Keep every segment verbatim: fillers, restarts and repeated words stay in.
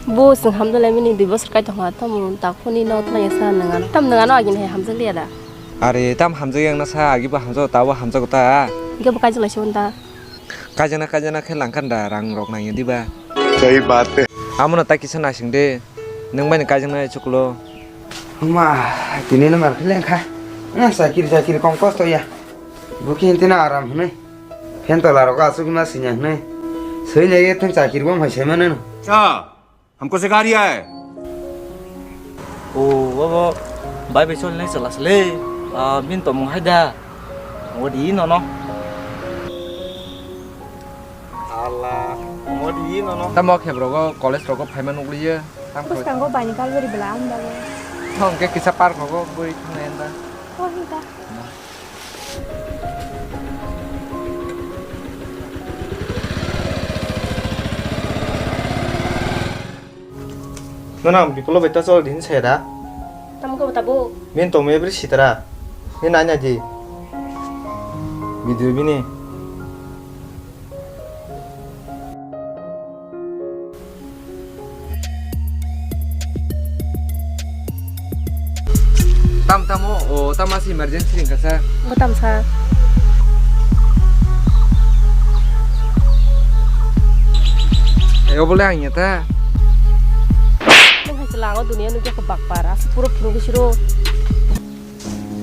Bo chwng hamjak lai mani dui bosor kai tongkha, tamo takhuni no twnai sa nang ano. Tam nang ano agini hai hamjak liya da. Are tam hamjak yang na sa agi bo hamjak ta bo hamjak ta. Ge bo kai jolai se da. Kaijana kaijana khe langkhan da rang rok nangya diba. Sahi baat hai. Amo no ta kisa nasing de. Nang bai ni kaijana chuklo. Ma, tini no mar khle kha. Na sakir sakir kom kosto ya. Buki hinti na aram hwnwi. Phen tola rok asuk ma sinya hwnwi. Soi nai thang sakir bo mai sai mano. Cha. Hamko se gari hai. O, babo, bai bai chol nai chala sale. Ah, min to mung hai da. Odi no no. Allah, odi no no. Tamo khe brogo college rogo phaima nukliye. Tam khoi. Bwskango bai ni kalbari bela ang babo. Thong ke kisa park rogo bui thang enda. Oh, hinta. Nana ang bipolo bai ta chol din se da. Tamo ko tabo. Min to me bri sitara. Ni nanya di. Video bini. Tam tamo, o, tamo si emergency ring kasa. Bo tam sa. Ayo bole ang ya ta. Nang hai sela ang o dunia nugya ko bakpar, asa puro phuru gisiro.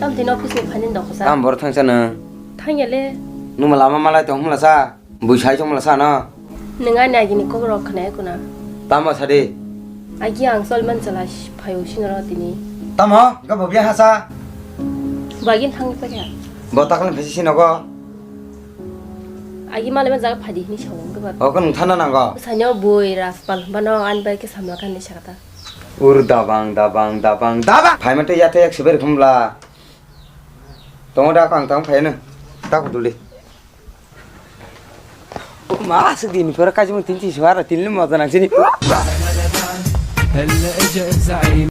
Tam tini office ni phanin dok sa. Tam bor thang sa nang. Thang ya le. Numa lama malai tong mula sa. Bui sai chong mala sa no. Nwng ani agini kok rok khna ekuna. Tamo sadi. Agi ang sol man chala phaio sing ro tini. Tamo ga bo biya hasa. Bagin thang pa kya. Bo takal phesi sinogo. Agi male man jaga phadi hini sawong ga ba. O kon thana nango. Sanyo bui raspal bano an bai ke samla kan ni sakata. Ur dabang dabang dabang dabang. Phai mate ya te ek siber khumla. Tongo da kang tang phai no. Ta kuduli. Ma aswk din pore kaisa mung tin chi suara tin lim moto nang sini. Hella eja zaim